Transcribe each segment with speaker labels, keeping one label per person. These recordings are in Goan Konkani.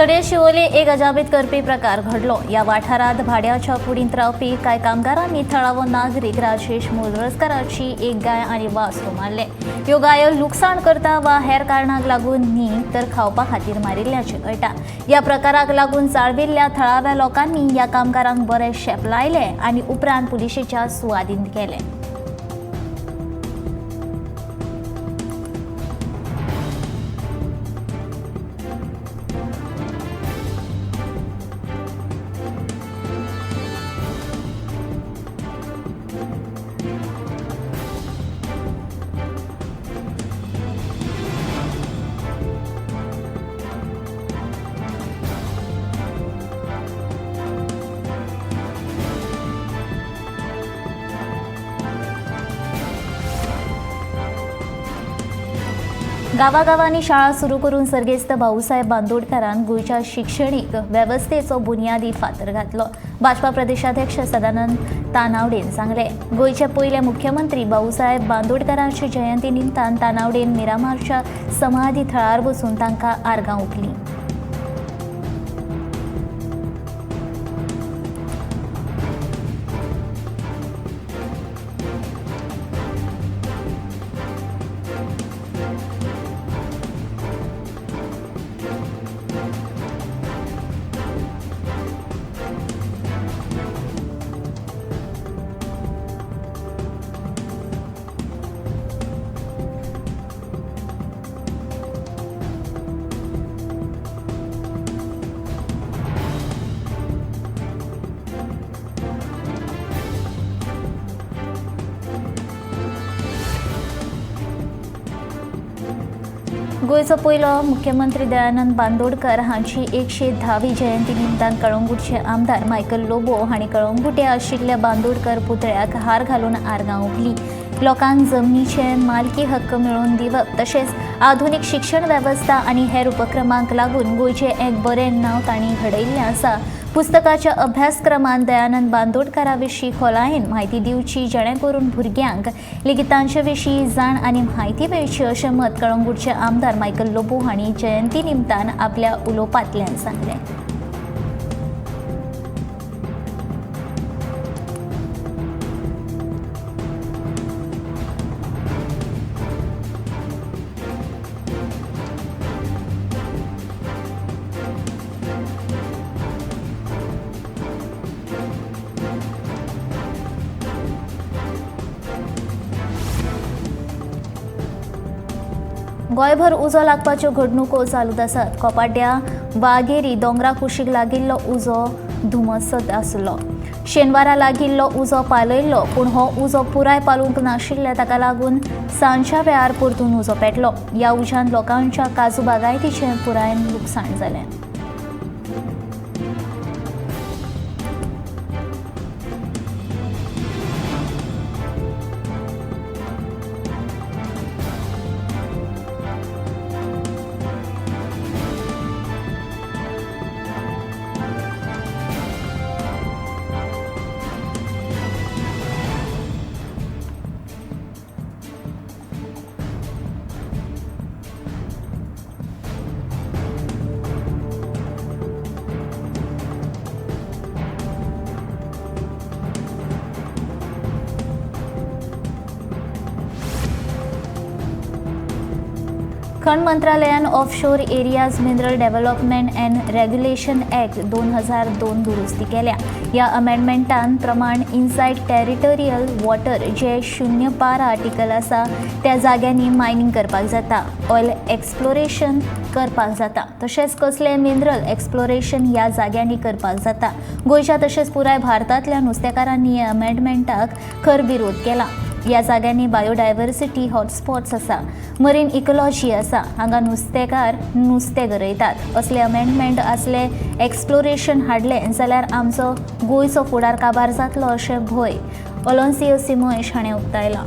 Speaker 1: सडे शिवोले एक अजापीत करपी प्रकार घडलो. या वाठारात भाड्याच्या कुडींत रावपी कांय कामगारांनी थळावो नागरीक राजेश मोलरसकराची एक गाय आनी वासरू मारले. ह्यो गायो लुकसाण करता वा हेर कारणाक लागून न्ही तर खावपा खातीर मारिल्ल्याचें कळटा. ह्या प्रकाराक लागून चाळविल्ल्या थळाव्या लोकांनी ह्या कामगारांक बरे शेप लायले आनी उपरांत पुलिशेच्या सुवादीन केले. गावागावांनी शाळा सुरू करून सर्गेस्त भाऊसाहेब बांदोडकरान गोंयच्या शिक्षणीक वेवस्थेचो बुनियादी फातर घातलो. भाजपा प्रदेशाध्यक्ष सदानंद तानावडेन सांगले. गोंयचे पयले मुख्यमंत्री भाऊसाहेब बांदोडकरांचे जयंती निमतान तानावडेन मिरामारच्या समाधी थळार वचून तांकां आर्गां ओंपलीं. गोंयचो पयलो मुख्यमंत्री दयानंद बांदोडकर हांची 110वी जयंती निमतान कळंगूटचे आमदार मायकल लोबो हांणी कळंगूटे आशिल्ल्या बांदोडकर पुतळ्याक हार घालून आर्गां ओंपली. लोकांक जमनीचे मालकी हक्क मेळोवन दिवप तशेंच आधुनीक शिक्षण वेवस्था आनी हेर उपक्रमांक लागून गोंयचें एक बरें नांव तांणी घडयिल्लें आसा. पुस्तकाच्या अभ्यासक्रमांत दयानंद बांदोडकरा विशीं खोलायेन म्हायती दिवची जेणे करून भुरग्यांक लेगीत तांचे विशीं जाण आनी म्हायती मेळची अशें मत कळंगूटचे आमदार मायकल लोबो हांणी जयंती निमतान आपल्या उलोवपांतल्यान सांगलें. गोंयभर उजो लागपाच्यो घडणुको चालूच आसात. कोपाड्या वागेरी दोंगरा कुशीक लागिल्लो उजो धुमसत आसलो. शेनवारा लागिल्लो उजो पालयल्लो पूण हो उजो पुराय पालोवंक नाशिल्ल्या ताका लागून सांजच्या वेळार परतून उजो पेटलो. ह्या उज्यान लोकांच्या काजू बागायतीचें पुरायेन लुकसाण जालें. खण मंत्रालयान offshore areas mineral development and regulation act 2002 दुरुस्ती केल्या. ह्या अमेंडमेंटान प्रमाण इनसायड टेरिटोरियल वॉटर जे 0.12 आर्टिकल आसा त्या जाग्यांनी मायनिंग करपाक जाता, ऑयल एक्सप्लोरेशन करपाक जाता, तशेंच कसलें मिनरल एक्सप्लोरेशन ह्या जाग्यांनी करपाक जाता. गोंयच्या तशेंच पुराय भारतांतल्या नुस्तेकारांनी ह्या अमेंडमेंटाक खर विरोध केला. ह्या जाग्यांनी बायोडायवर्सिटी हॉटस्पॉट्स आसा, मरीन इकोलॉजी आसा, हांगा नुस्तेकार नुस्तें गरयतात. असले अमेंडमेंट असले एक्सप्लोरेशन हाडलें जाल्यार आमचो गोंयचो फुडार काबार जातलो अशें भंय अलोन्सियो सिमोयश हाणें उक्तायला.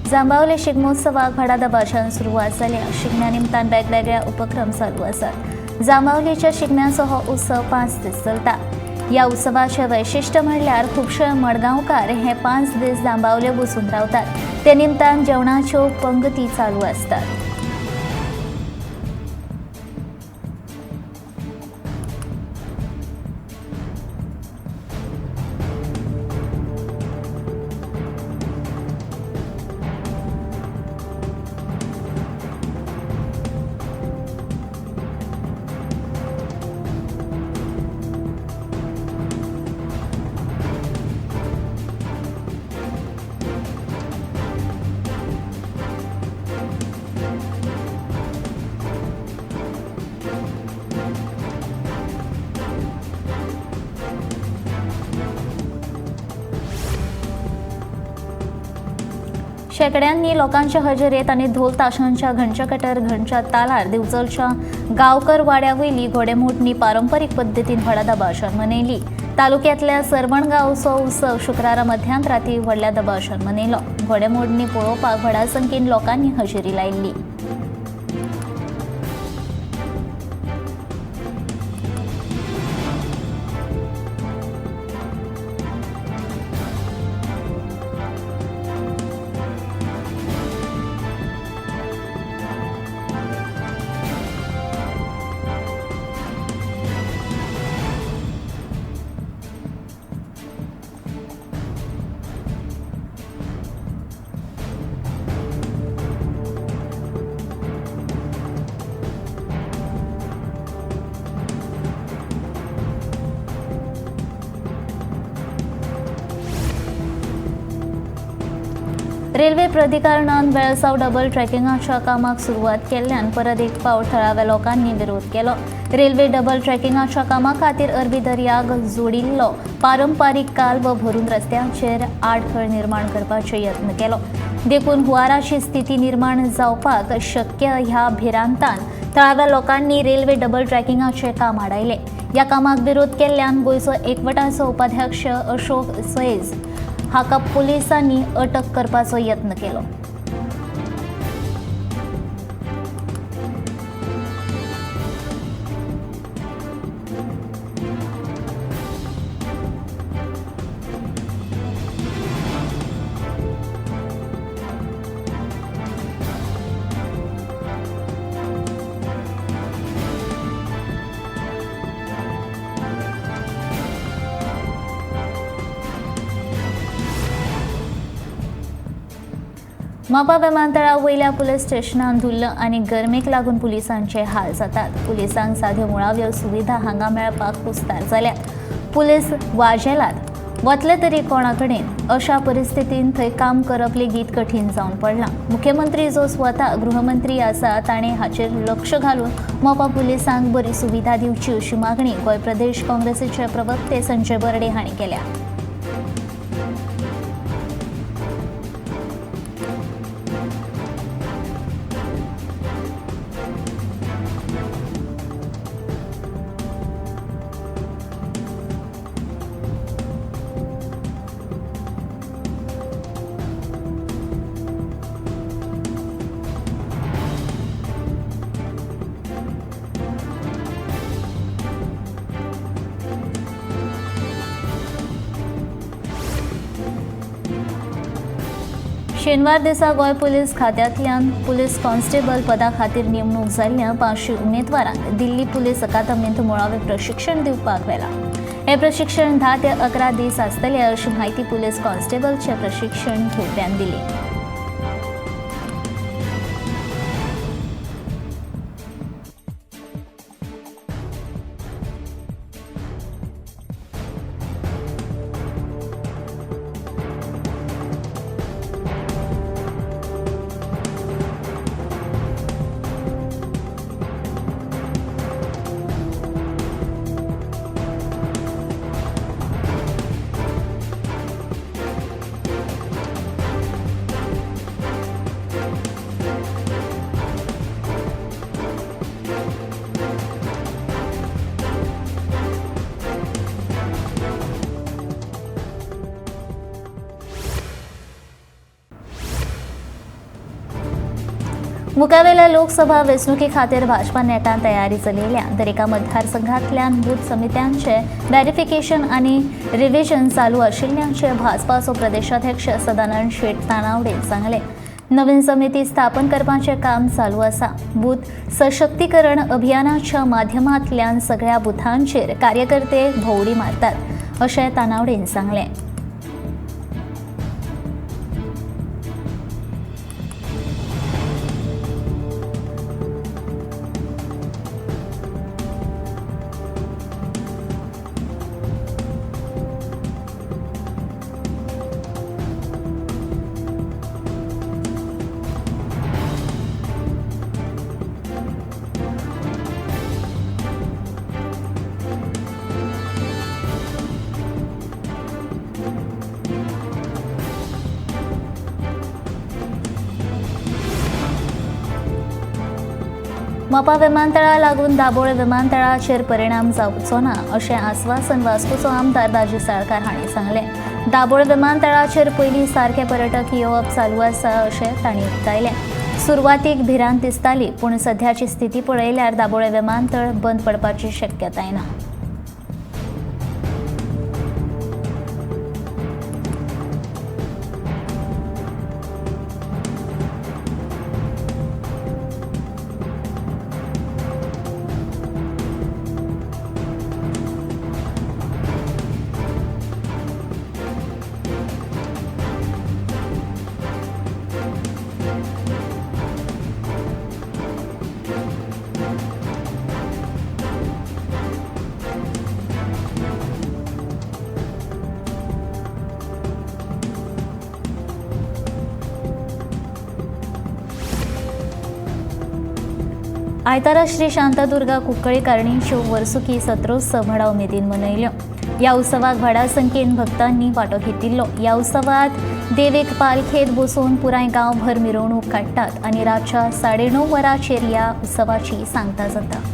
Speaker 1: जांबावले शिगमोत्सवाक व्हडा दबाज्यान सुरवात जाल्या. शिगम्या निमतान वेगवेगळे उपक्रम चालू आसात. जांबावलेच्या शिगम्याचो हो उत्सव 5 दीस चलता. ह्या उत्सवाचें वैशिश्ट्य म्हणल्यार खुबशे मडगांवकार हे 5 दीस जांबावले बसून रावतात. ते निमतान जेवणाच्यो पंगती चालू आसतात. शेकड्यांनी लोकांच्या हजेरेत आनी ढोल ताशांच्या घणचकटर घणच्या तालार दिवचलच्या गांवकर वाड्यावयली घोडेमोडणी पारंपरीक पद्दतीन व्हडा दबाज्यान मनयली. तालुक्यांतल्या सरवण गांवचो उत्सव शुक्रारा मध्यान राती व्हडल्या दबाज्यान मनयलो. घोडेमोडणी पळोवपाक व्हडा संख्येन लोकांनी हजेरी लायिल्ली. रेल्वे प्राधिकरणान वेळसाव डबल ट्रॅकिंगाच्या कामाक सुरवात केल्ल्यान परत एक फावट थळाव्या लोकांनी विरोध केलो. रेल्वे डबल ट्रॅकिंगाच्या कामा खातीर अरबी दर्याक जोडिल्लो पारंपारीक कालवो भरून रस्त्यांचेर आडखळ निर्माण करपाचो यत्न केलो. देखून हुंवाराची स्थिती निर्माण जावपाक शक्य ह्या भिरांतान थळाव्या लोकांनी रेल्वे डबल ट्रॅकिंगाचें काम आडायलें. ह्या कामाक विरोध केल्ल्यान गोंयचो एकवटाचो उपाध्यक्ष अशोक सैज हाका पुलिसांनी अटक करपाचो यत्न केलो. मोपा विमानतळा वयल्या पुलीस स्टेशनान धुल्ल आनी गरमेक लागून पुलिसांचे हाल जातात. पुलिसांक साध्यो मुळाव्यो सुविधा हांगा मेळपाक कुस्तार जाल्यात. पुलीस वाजेलात वतले तरी कोणा कडेन अशा परिस्थितीन थंय काम करप लेगीत कठीण जावन पडलां. मुख्यमंत्री जो स्वता गृहमंत्री आसा ताणें हाचेर लक्ष घालून मोपा पुलिसांक बरी सुविधा दिवची अशी मागणी गोंय प्रदेश काँग्रेसीचे प्रवक्ते संजय बर्डे हांणी केल्या. शेनवार दिसा गोंय पुलीस खात्यांतल्यान पुलीस कॉन्स्टेबल पदा खातीर नेमणूक जाल्ल्या 500 उमेदवारांक दिल्ली पुलीस अकादमींत मुळावें प्रशिक्षण दिवपाक व्हेलां. हें प्रशिक्षण 10 ते 11 दीस आसतलें अशी म्हायती पुलीस कॉन्स्टेबलचें प्रशिक्षण घेवप्यान दिली. मुखावेल्या लोकसभा वेंचणुके खातीर भाजपा नेटान तयारी चलयल्या. दरेका मतदारसंघांतल्यान बूथ समित्यांचे व्हेरिफिकेशन आनी रिव्हिजन चालू आशिल्ल्याचें भाजपाचो प्रदेशाध्यक्ष सदानंद शेट तानावडेन सांगलें. नवीन समिती स्थापन करपाचें काम चालू आसा. बूथ सशक्तीकरण अभियानाच्या माध्यमांतल्यान सगळ्या बुथांचेर कार्यकर्ते भोंवडी मारतात अशें तानावडेन सांगलें. मोपा विमानतळा लागून दाबोळे विमानतळाचेर परिणाम जावचो ना अशें आस्वासन वास्कोचो आमदार दाजी साळकार हांणी सांगलें. दाबोळे विमानतळाचेर पयलीं सारके पर्यटक येवप चालू आसा अशें तांणी उक्तायलें. सुरवातीक भिरांत दिसताली, पूण सध्याची स्थिती पळयल्यार दाबोळे विमानतळ बंद पडपाची शक्यताय ना. आयतारा श्री शांतादुर्गा कुंकळी कारणीच्यो वर्सुकी सत्रोत्सव व्हडा उमेदीन मनयल्यो. ह्या उत्सवाक व्हडा संख्येन भक्तांनी वांटो घेतिल्लो. ह्या उत्सवात देवीक पालखेत बसोवन पुराय गांवभर मिरवणूक काडटात आनी रातच्या 9:30 वरांचेर ह्या उत्सवाची सांगता जाता.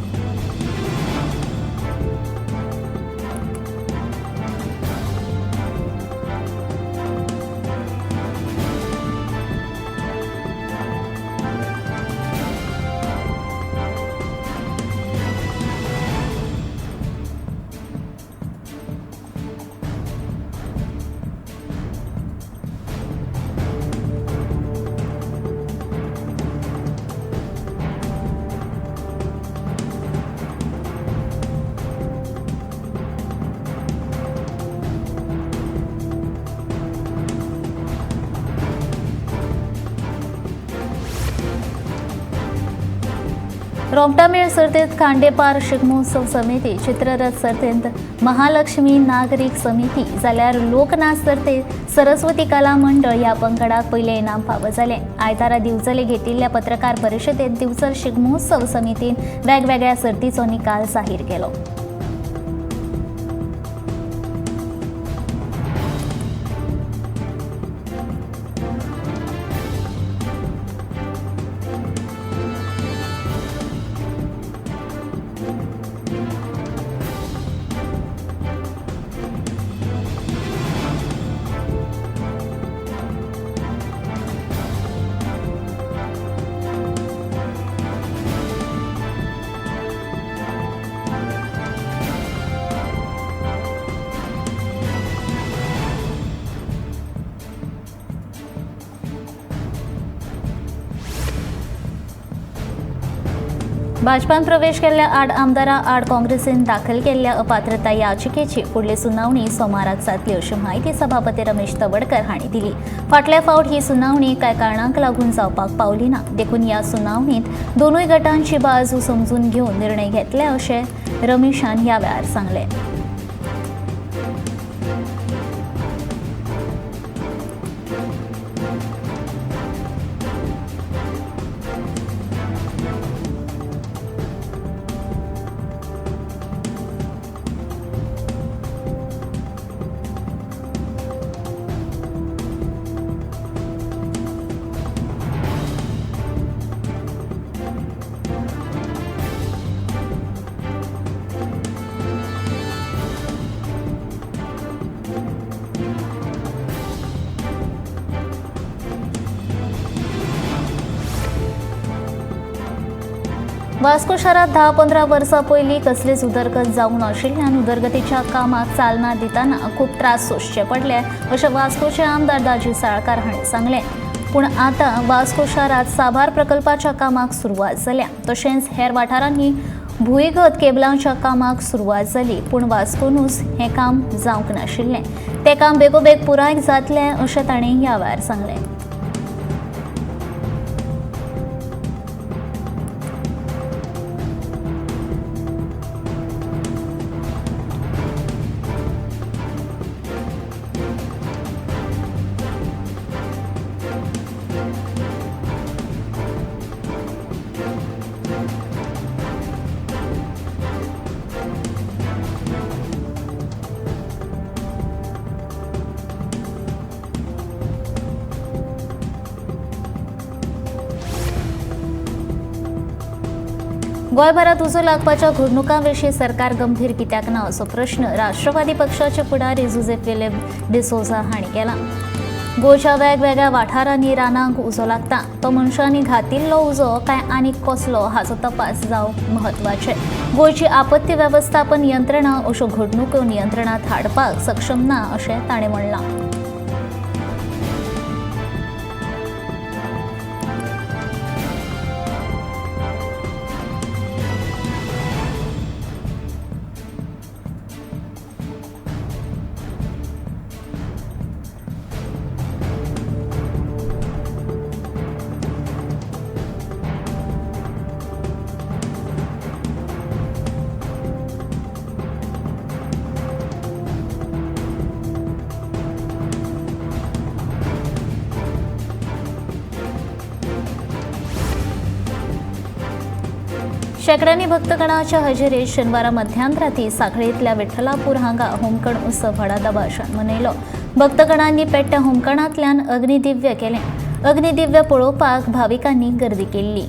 Speaker 1: रोमटामेळ सर्तींत खांडेपार शिगमोत्सव समिती, चित्ररथ सर्तींत महालक्ष्मी नागरीक समिती जाल्यार लोकनाच सर्तींत सरस्वती कला मंडळ ह्या पंगडाक पयलें इनाम फावो जालें. आयतारा दिवचले घेतिल्ल्या पत्रकार परिशदेंत दिवचल शिगमोत्सव समितीन वेगवेगळ्या सर्तीचो निकाल जाहीर केलो. भाजपान प्रवेश केल्ल्या 8 आमदारां आड काँग्रेसीन दाखल केल्ल्या अपात्रता याचिकेची फुडली सुनावणी सोमाराक जातली अशी म्हायती सभापती रमेश तवडकर हांणी दिली. फाटल्या फावट ही सुनावणी कांय कारणांक लागून जावपाक पावली ना, देखून ह्या सुनावणीत दोनूय गटांची बाजू समजून घेवन निर्णय घेतले अशें रमेशान ह्या वेळार सांगलें. वास्को शारांत 10-15 वर्सां पयलीं कसलीच उदरगत जावंक नाशिल्ल्यान उदरगतीच्या कामाक चालना दितना खूब त्रास सोंसचे पडले अशें वास्कोचे आमदार दाजी साळकार हांणी सांगलें। पूण आतां वास्को शारांत साबार प्रकल्पाच्या कामाक सुरवात जाल्या, तशेंच हेर वाठारांनी भुंयगत केबलांच्या कामाक सुरवात जाली, पूण वास्कोनूच हें काम जावंक नाशिल्लें। तें काम बेगोबेग पुराय जातलें अशें तांणी ह्या वेळार सांगलें। गोंयभरात उजो लागपाच्या घडणुकां विशीं सरकार गंभीर कित्याक ना असो प्रश्न राष्ट्रवादी पक्षाचे फुडारी जुझे फिलीप डिसोझा हांणी केला। गोंयच्या वेगवेगळ्या वाठारांनी रानांक उजो लागता, तो मनशांनी घातिल्लो उजो काय आनीक कसलो हाचो तपास जावप म्हत्वाचें। गोंयची आपत्ती वेवस्थापन यंत्रणा अश्यो घडणुको नियंत्रणांत हाडपाक सक्षम ना अशें ताणें म्हणलां। शेकड्यांनी भक्तगणाच्या हजेरीत शनिवारा मध्यानराती सांखळींतल्या विठ्ठलापूर हांगा होमकण उत्सव व्हडा दबाज्यान मनयलो। भक्तगणांनी पेट्ट्या होमकणांतल्यान अग्निदिव्य केलें। अग्निदिव्य पळोवपाक भाविकांनी गर्दी केल्ली।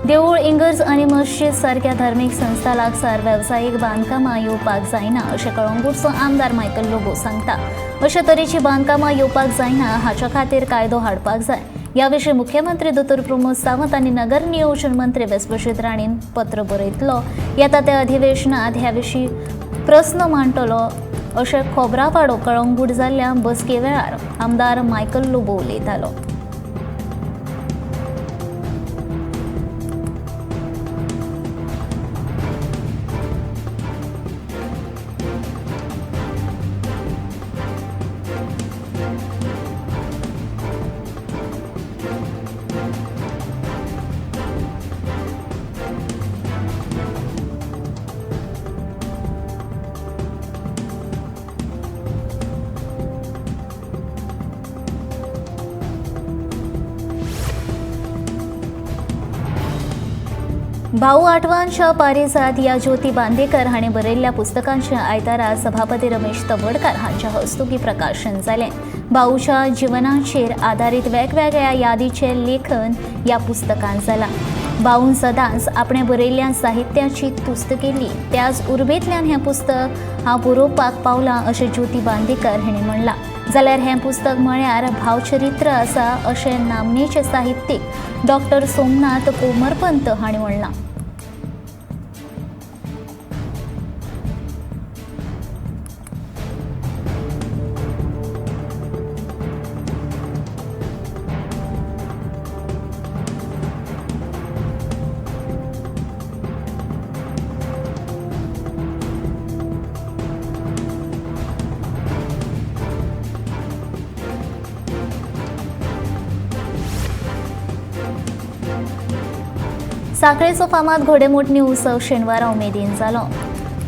Speaker 1: देऊळ, इंगर्ज आनी मस्जिद सारक्या धार्मीक संस्था लागसार वेवसायीक बांदकामां येवपाक जायना अशें कळंगूटचो आमदार मायकल लोबो सांगता। अशे तरेची बांदकामां येवपाक जायना हाच्या खातीर कायदो हाडपाक जाय। ह्या विशीं मुख्यमंत्री दोतोर प्रमोद सावंत आनी नगर नियोजन मंत्री विश्वजीत राणेन पत्र बरयतलो। येता त्या अधिवेशनात ह्या विशीं प्रस्न मांडटलो अशें खोबरापाडो कळंगूट जाल्ल्या बसके वेळार आमदार मायकल लोबो उलयतालो। भाऊ आठवांच्या पारिजात या ज्योती बांदेकर हांणी बरयल्ल्या पुस्तकांचें आयतारा सभापती रमेश तवडकार हांच्या हस्तुकीं प्रकाशन जालें। भाऊच्या जिवनाचेर आदारीत वेगवेगळ्या यादीचें लेखन ह्या पुस्तकांत जालां। भाऊन सदांच आपणें बरयल्ल्या साहित्याची तुस्त केली, त्याच उर्बेंतल्यान हें पुस्तक हांव बरोवपाक पावलां अशें ज्योती बांदेकर हांणी म्हणलां। जाल्यार हें पुस्तक म्हळ्यार भावचरित्र आसा अशें नामनेचे साहित्यीक डॉक्टर सोमनाथ कोमरपंत हांणी म्हणलां। साखळेचो फामाद घोडेमोडणी उत्सव शेनवारा उमेदीन जालो.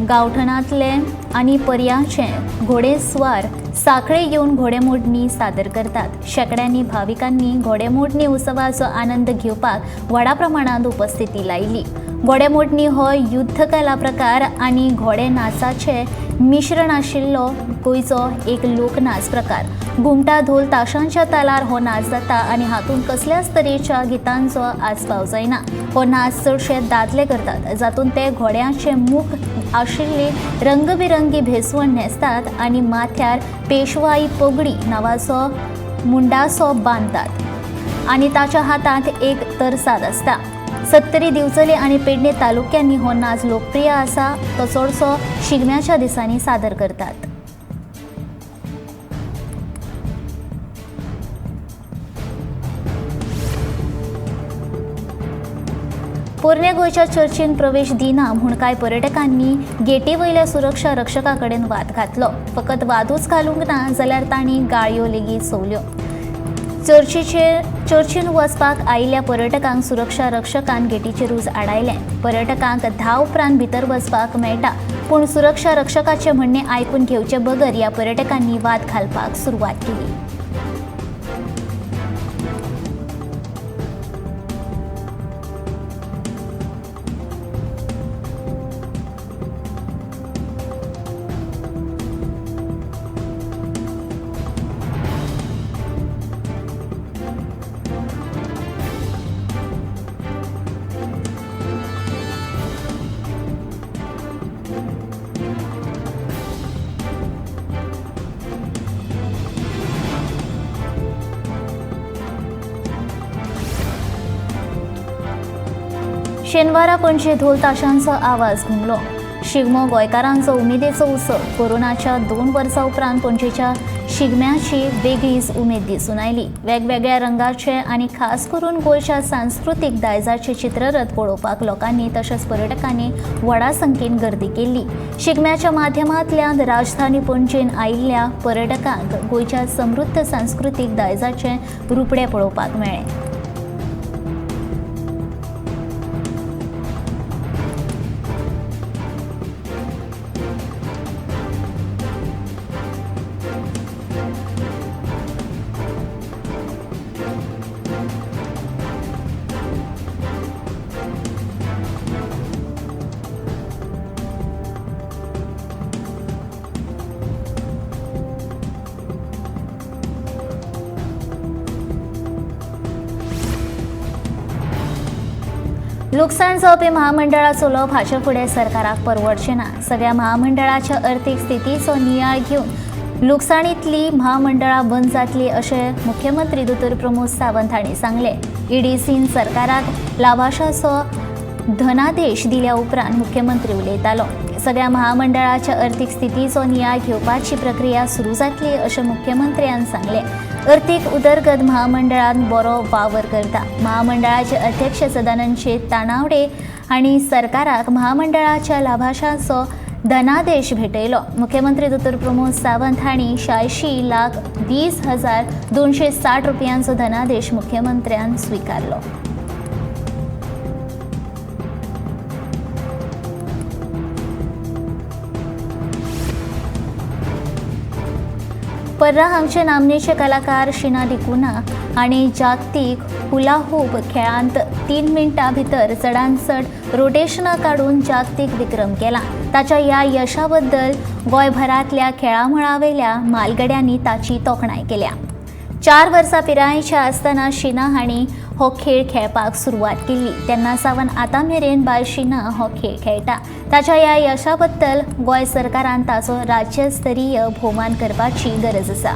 Speaker 1: गांवठणांतले आनी पर्याचे घोडेस्वार साखळे येवन घोडेमोडणी सादर करतात. शेंकड्यांनी भाविकांनी घोडेमोडणी उत्सवाचो आनंद घेवपाक व्हडा प्रमाणांत उपस्थिती लायली. घोडेमोडणी हो युद्धकला प्रकार आनी घोडे नाचाचे मिश्रण आशिल्लो गोंयचो एक लोकनाच प्रकार. घुमटा धोल ताशांच्या तालार हो नाच जाता आनी हातूंत कसल्याच तरेच्या गितांचो आस्पाव जायना. हो नाच चडशे दादले करतात, जातूंत ते घोड्याचे मुख आशिल्ली रंगबिरंगी भेसवण न्हेसतात आनी माथ्यार पेशवाई पगडी नांवाचो मुंडासो बांदतात आनी ताच्या हातांत एक तरसाद आसता. सत्तरी, दिवचले आनी पेडणे तालुक्यांनी हो नाच लोकप्रिय आसा. तो चडसो शिगम्याच्या दिसांनी सादर करतात. पोरण्या गोंयच्या चर्चीन प्रवेश दिना म्हूण कांय पर्यटकांनी गेटी वयल्या सुरक्षा रक्षका कडेन वाद घातलो. फकत वादूच घालूंक ना जाल्यार तांणी गाळयो लेगीत सोवल्यो. चर्चीन वचपाक आयिल्ल्या पर्यटकांक सुरक्षा रक्षकान गेटीचेरूच आडायलें. पर्यटकांक 10 उपरांत भितर वचपाक मेळटा, पूण सुरक्षा रक्षकाचें म्हणणें आयकून घेवचे बगर ह्या पर्यटकांनी वाद घालपाक सुरवात केली. शेनवारा पणजे धोल ताशांचो आवाज घुमलो. शिगमो गोंयकारांचो उमेदीचो उत्सव. कोरोनाच्या 2 वर्सां उपरांत पणजेच्या शिगम्याची वेगळीच उमेद दिसून आयली. वेगवेगळ्या रंगाचे आनी खास करून गोंयच्या सांस्कृतीक दायजाचे चित्ररथ पळोवपाक लोकांनी तशेंच पर्यटकांनी व्हडा संख्येन गर्दी केल्ली. शिगम्याच्या माध्यमांतल्यान राजधानी पणजेन आयिल्ल्या पर्यटकांक गोंयच्या समृद्ध सांस्कृतीक दायजाचें रुपडें पळोवपाक मेळ्ळें. लुकसाण जावपी महामंडळां चलोवप हाचे फुडें सरकाराक परवडचें ना. सगळ्या महामंडळाच्या अर्थीक स्थितीचो नियाळ घेवन लुकसाणींतली महामंडळां बंद जातली अशें मुख्यमंत्री दोतोर प्रमोद सावंत हांणी सांगलें. ईडीसीन सरकाराक लाभाशाचो धनादेश दिल्या उपरांत मुख्यमंत्री उलयतालो. सगळ्या महामंडळाच्या अर्थीक स्थितीचो नियाळ घेवपाची प्रक्रिया सुरू जातली अशें मुख्यमंत्र्यान सांगलें. अर्थीक उदरगत महामंडळान बरो वावर करता. महामंडळाचे अध्यक्ष सदानंद शेट तानावडे हांणी सरकाराक महामंडळाच्या लाभाशाचो धनादेश भेटयलो. मुख्यमंत्री दोतोर प्रमोद सावंत हांणी 86,20,260 रुपयांचो धनादेश मुख्यमंत्र्यान स्विकारलो. पर्रा हांगचे नामनेचे कलाकार शिना डिकुना हांणी जागतीक हुलाहूप खेळांत 3 मिनटां भितर चडांत चड रोटेशनां काडून जागतीक विक्रम केला. ताच्या ह्या यशा बद्दल गोंयभरांतल्या खेळामळावेल्या म्हालगड्यांनी ताची तोखणाय केल्या. 4 वर्सां पिरायेच्या आसतना शिना हांणी हो खेळ खेळपाक सुरवात केल्ली. तेन्ना सावन आतां मेरेन बाय शिना हो खेळ खेळटा. ताच्या ह्या यशा बद्दल गोंय सरकारान ताचो राज्यस्तरीय भोवमान करपाची गरज आसा.